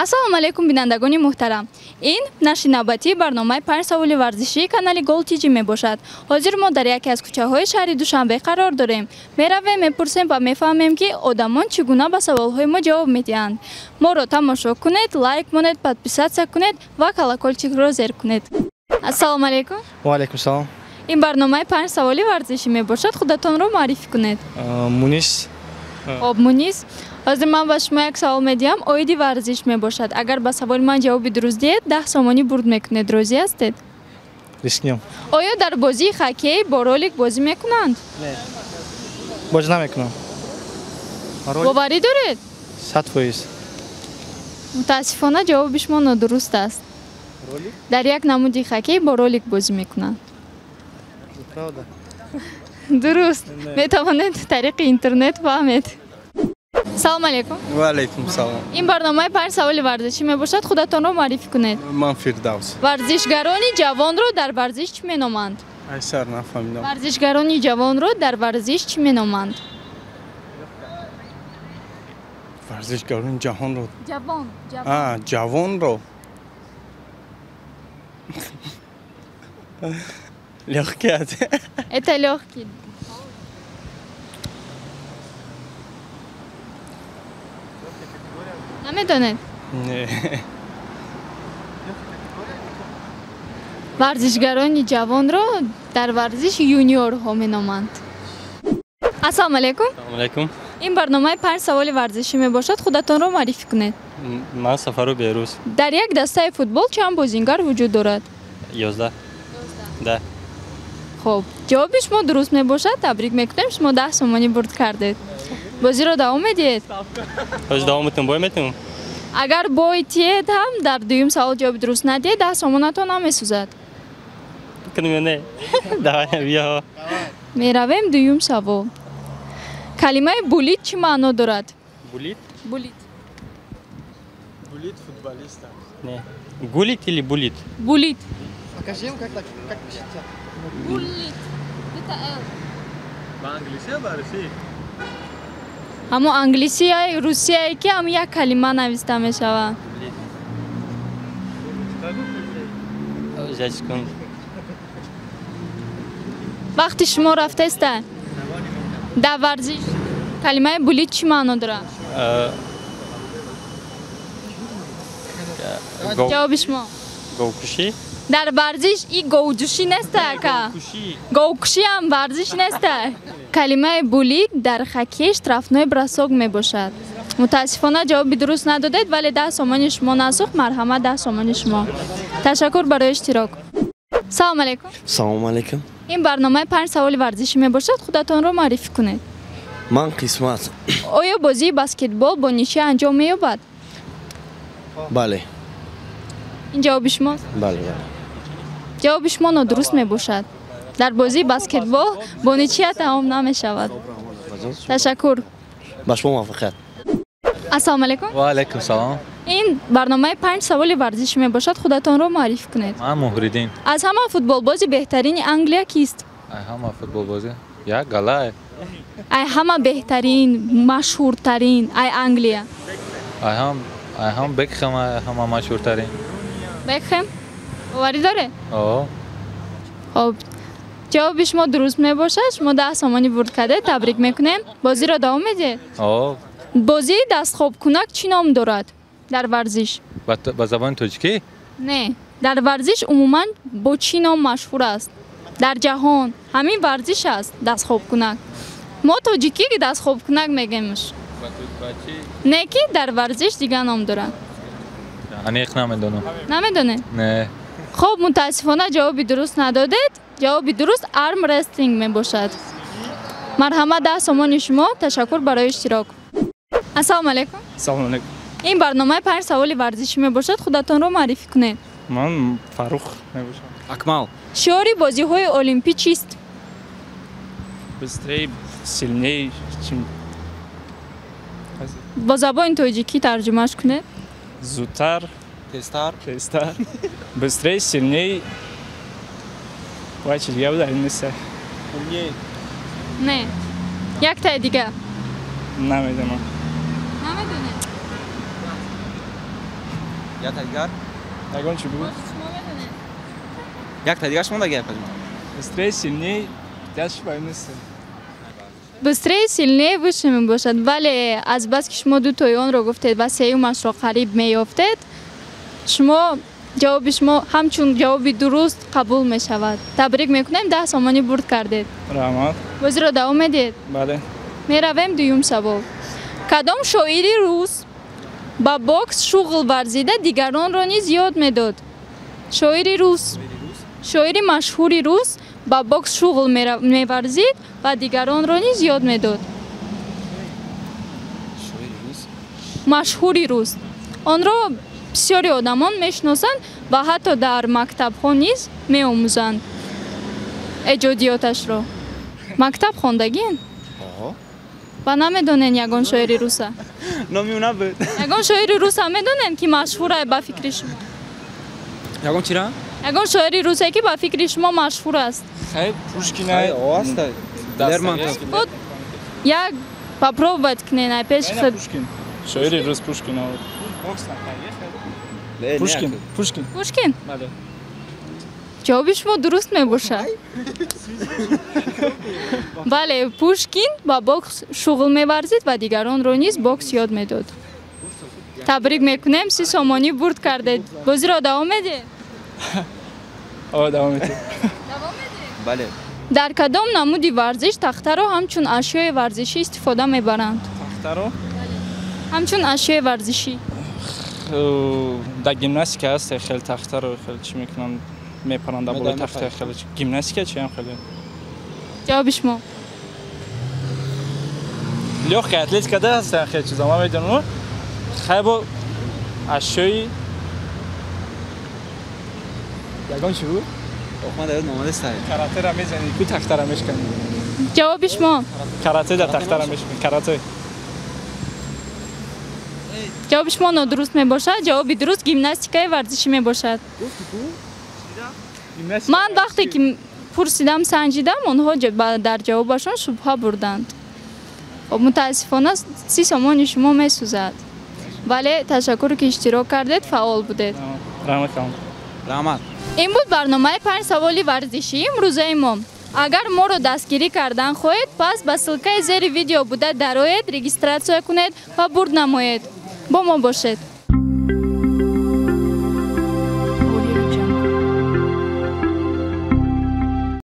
Ассалому алайкум, бинандагони муҳтарам. Ин нашри навбатии барномаи панҷ саволи варзишии канали Гол Тиҷи мебошад. Ҳозир мо дар яке аз кӯчаҳои шаҳри Душанбе қарор дорем. Меравем, мепурсем ва мефаҳмем, ки одамон чӣ гуна ба саволҳои мо ҷавоб медиҳанд. Моро тамошо кунед, лайк монед, подписаться кунед ва колокольчикро зер кунед. Ассалому алайкум. Ва алайкум салом. Ин барномаи панҷ саволи варзишӣ мебошад. Худатонро муаррифӣ кунед. Мунис. Хоб, Мунис. Ҳозир ман ба шумо як савол медиҳам, оиди варзиш мебошад. Агар ба саволи ман ҷавоби дуруст диҳед, 10 сомонӣ бурд мекунед. Розӣ ҳастед? Рискнем. Оё дар бозии хоккей бо ролик бозӣ мекунанд? Не. Бозӣ намекунам. Боварӣ доред? 100%. Мутаассифона, ҷавоби шумо нодуруст аст. Дар як намуди хоккей бо ролик бозӣ мекунанд. Правда? Дуруст. Метавонед тариқи интернет фаҳмед. Салом алейкум. Ва алейкум салом. Ин барномаи панҷ саволи варзишӣ мебошад. Худатонро муаррифӣ кунед. Ман Фирдавс. Варзишгарони ҷавонро дар варзиш чӣ меноманд? Айсар, нафаҳмидам. Варзишгарони ҷавонро дар варзиш чӣ меноманд? Варзишгарони ҷаҳонро. Ҷавон, ҷавон. А, ҷавонро. Лёгкий. Это лёгкий. Намедонед? Не. Варзишгарони ҷавонро дар варзиш юниорҳо меноманд. Ассалому алайкум. Ассалому алайкум. Ин барномаи панҷ саволи варзишӣ мебошад. Худатонро муаррифӣ кунед. Ман Сафару Берӯз. Дар як дастаи футбол чанд бозингар вуҷуд дорад? 11. Да. Хоб, ҷавоби шумо дуруст мебошад. Табрик мекунем, шумо 10 сомонӣ бурд кардед. Бозиро давом медиҳед? Ҳозир давом метавонам, бой метавонам? Агар бой тиҳед ҳам, дар дуюм савол ҷавоби дуруст надиҳед, 10 сомонатон намесӯзад. Кунем ё не? Давай, биё. Меравем дуюм савол. Калимаи булит чӣ маъно дорад? Булит? Булит. Булит футболист аст. Не. Гулит или булит? Булит. Покажи им, как так, как пишется. Булит. Это Л. Ба англисӣ ё ба русӣ? Ҳамо англисия, русия ки ҳам як калима нависта мешавад. Сейчас, секунду. Вақти шумо рафтеста. Дар варзиш калимаи булит чӣ маъно дорад? Ҷавоби шумо? Говкушӣ? Дар варзиш и говҷӯшӣ неста, ака. Говкушӣ ҳам варзиш неста. Калимаи булит дар хоккей штрафной бросок мебошад. Мутаассифона, ҷавоби дуруст надодед, вале 10 сомони шумо насӯхт. Марҳамат, 10 сомони шумо. Ташаккур барои иштирок. Салом алейкум. Салом алейкум. Ин барномаи панҷ саволи варзишӣ мебошад. Худатонро муаррифӣ кунед. Ман Қисмат. Оё бозии баскетбол бо ничья анҷом меёбад? Бале. Ин ҷавоби шумост? Бале, бале. Ҷавоби шумо нодуруст мебошад. Дар бозии баскетбол бо ничья тамом намешавад. Ташаккур. Ба шумо муваффақият. Ассалому алайкум. Ва алайкум салом. Ин барномаи панҷ саволи варзишӣ мебошад. Худатонро муаррифӣ кунед. Ман Муҳриддин. Аз ҳама футболбози беҳтарини Англия кист? Ай ҳама футболбозӣ? Як галай. Ай ҳама беҳтарин, машҳуртарин, ай Англия. Ай ҳам Бекхем, ай ҳама машҳуртарин. Бекхем? Боварӣ доред? О. Хоб, ҷавоби шумо дуруст мебошад. Шумо 10 сомонӣ бурд кардед. Табрик мекунем. Бозиро давом медиҳед? О. Бозии дастхобкунак чӣ ном дорад дар варзиш? Ба забони тоҷикӣ? Не, дар варзиш умуман бо чӣ ном машҳур аст? Дар ҷаҳон ҳамин варзиш аст дастхобкунак. Мо тоҷикӣ дастхобкунак мегӯемш. Не, ки дар варзиш дигар ном дорад. Аниқ намедонам. Намедонед? Не. Хоб, мутаассифона, ҷавоби дуруст надодед. Ҷавоби дуруст армрестлинг мебошад. Марҳамат, 10 сомони шумо. Ташаккур барои иштирок. Ассалому алайкум. Салому алайкум. Ин барномаи панҷ саволи варзишӣ мебошад. Худатонро муаррифӣ кунед. Ман Фаррух мебошам. Акмал. Шиори бозиҳои олимпӣ чист? Быстрее, сильнее, чем. Бо забони тоҷикӣ тарҷумаш кунед. Зудтар, тезтар. Тезтар. Быстрее, сильнее. Вай, чиз дига буда, нест. Умнее. Не. Яктаи дига. Намедонам. Намедонед? Як дигар. Ягон чӣ буд? Шумо медонед? Як та дигар шумо дагар. Быстрее, сильнее, дальше войны. Быстрее, сильнее, выше мебошад. Бале, аз бас ки шумо дутои онро гуфтед ва сеюмашро қариб меёфтед, шумо ҷавоби шумо ҳамчун ҷавоби дуруст қабул мешавад. Табрик мекунем, 10 сомонӣ бурд кардед. Раҳмат. Бозиро давом медиҳед? Бале. Меравем дуюм савол. Кадом шоири рус ба бокс шуғл варзида, дигаронро низ ёд медод? Шоири рус, шоири машҳури рус ба бокс шуғл меварзид ва дигаронро низ ёд медод. Шоири рус. Машҳури рус, онро бисёри одамон мешиносанд ва ҳатто дар мактабҳо низ меомӯзанд эҷодиёташро. Мактаб хондагин ва намедонен ягон шоири руса? Номи ӯ набуд. Ягон шоири руса медонен, ки машҳура ба фикри шумо? Ягон чира? Ягон шоири русе, ки ба фикри шумо машҳур аст. Хай, Пушкин. Аста. Лермонтов. Худ як попробовать кунен, ай пеши худ. Пушкин. Шоири рус Пушкин. Пушкин. Пушкин. Пушкин? Бале. Ҷавоби шумо дуруст мебошад. Бале, Пушкин ба бокс шуғл меварзид ва дигаронро низ бокс ёд медод. Табрик мекунем, 30 сомонӣ бурд кардед. Бозиро давом медиҳед? О, давом медиҳем. Бале. Дар кадом намуди варзиш тахтаро ҳамчун ашёи варзишӣ истифода мебаранд? Тахтаро? Ҳамчун ашёи варзишӣ. Дар гимнастика ҳаст, хеле тахтаро хеле чӣ мекунанд, мепаранд дар болои тахта, хеле гимнастика чи ҳам хеле. Ҷавоби шумо? Лёгкая атлетика да ҳастан хеле чиза, ман медонам. Хай, бо ашёи ягон чӣ буд? Ман дар ёд омадеста. Каратера мезанӣ ку, тахтара мешканӣ. Ҷавоби шумо? Карате дар тахтара мешканӣ, карате. Ҷавоби шумо нодуруст мебошад. Ҷавоби дуруст гимнастикаи варзишӣ мебошад. Ман вақте ки пурсидам, санҷидам, онҳо дар ҷавобашон шубҳа бурданд. Мутаассифона, 30 сомони шумо месӯзад, вале ташаккур, ки иштирок кардед, фаъол будед. Раҳмат. Ин буд барномаи панҷ саволи варзишии имрӯзаи мо. Агар моро дастгирӣ кардан хоҳед, пас ба ссылкаи зери видео буда дароед, регистрация кунед ва бурд намоед. Бо мо бошед.